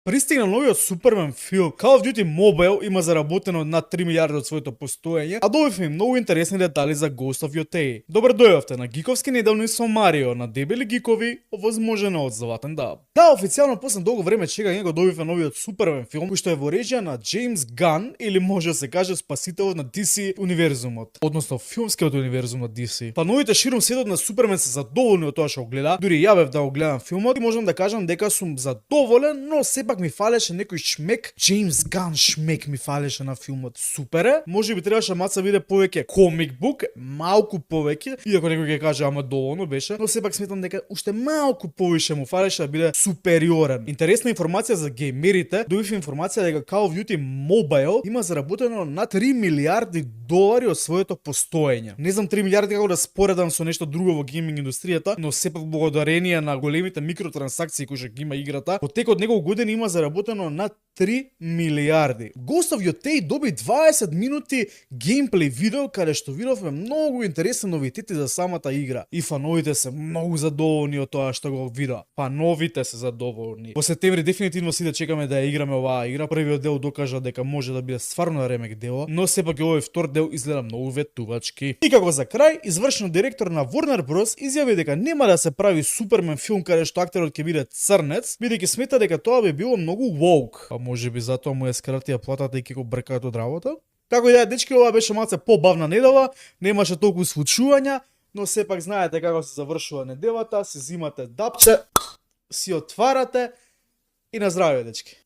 Пристигна новиот Супермен филм. Call of Duty Mobile има заработено над 3 милиарди од своето постоење, а добивме и многу интересни детали за Ghost of Yotei. Добро дојавте на Гиковски неделни со Марио, на дебели гикови, овозможено од Златен Даб. Да, официјално после долго време чекање го добивме новиот Супермен филм, кој што е во режија на Джеймс Ган, или може да се каже спасителот на DC универзумот, односно филмскиот универзум на DC. Фановите широм светот на Супермен се задоволни од тоа што го гледа, дури јавев да го гледам филмот и можам да кажам дека сум задоволен, но сепак ми фалеше некој шмек, Джеймс Ган шмек ми фалеше на филмот. Супер е, може би требаше маца биде повеќе комик бук, малку повеќе, иако некој ќе каже ама доволно беше, но сепак сметам дека уште малку повише му фалеше да биде супериорен. Интересна информација за геймерите, добив информација дека Call of Duty Mobile има заработено на 3 милиарди долари од своето постоење. Не знам 3 милиарди како да споредам со нешто друго во гейминг индустријата, но сепак благодарение на големите микротранзакции кои што ги има играта, во текот неколку години има заработено на 3 милиарди. Ghost of Yotei доби 20 минути геймплей видео каде што видовме многу интересни новитети за самата игра. И фановите се многу задоволни од тоа што го видоа. Фановите се задоволни. Во септември дефинитивно сите чекаме да ја играме оваа игра. Првиот дел докажа дека може да биде стварно ремек дел, но сепак и овој втор дел изгледа многу ветувачки. И како за крај, извршен директор на Warner Bros изјави дека нема да се прави Супермен филм каде што актерот ќе биде црнец, бидејќи смета дека тоа би било многу woke. А може би затоа му е скратија платата и ќе го бркаат од работа? Како и да е, дечки, ова беше малце побавна недела, немаше толку случувања, но сепак знаете како се завршува неделата, си зимате дапче, си отварате и на здравје, дечки.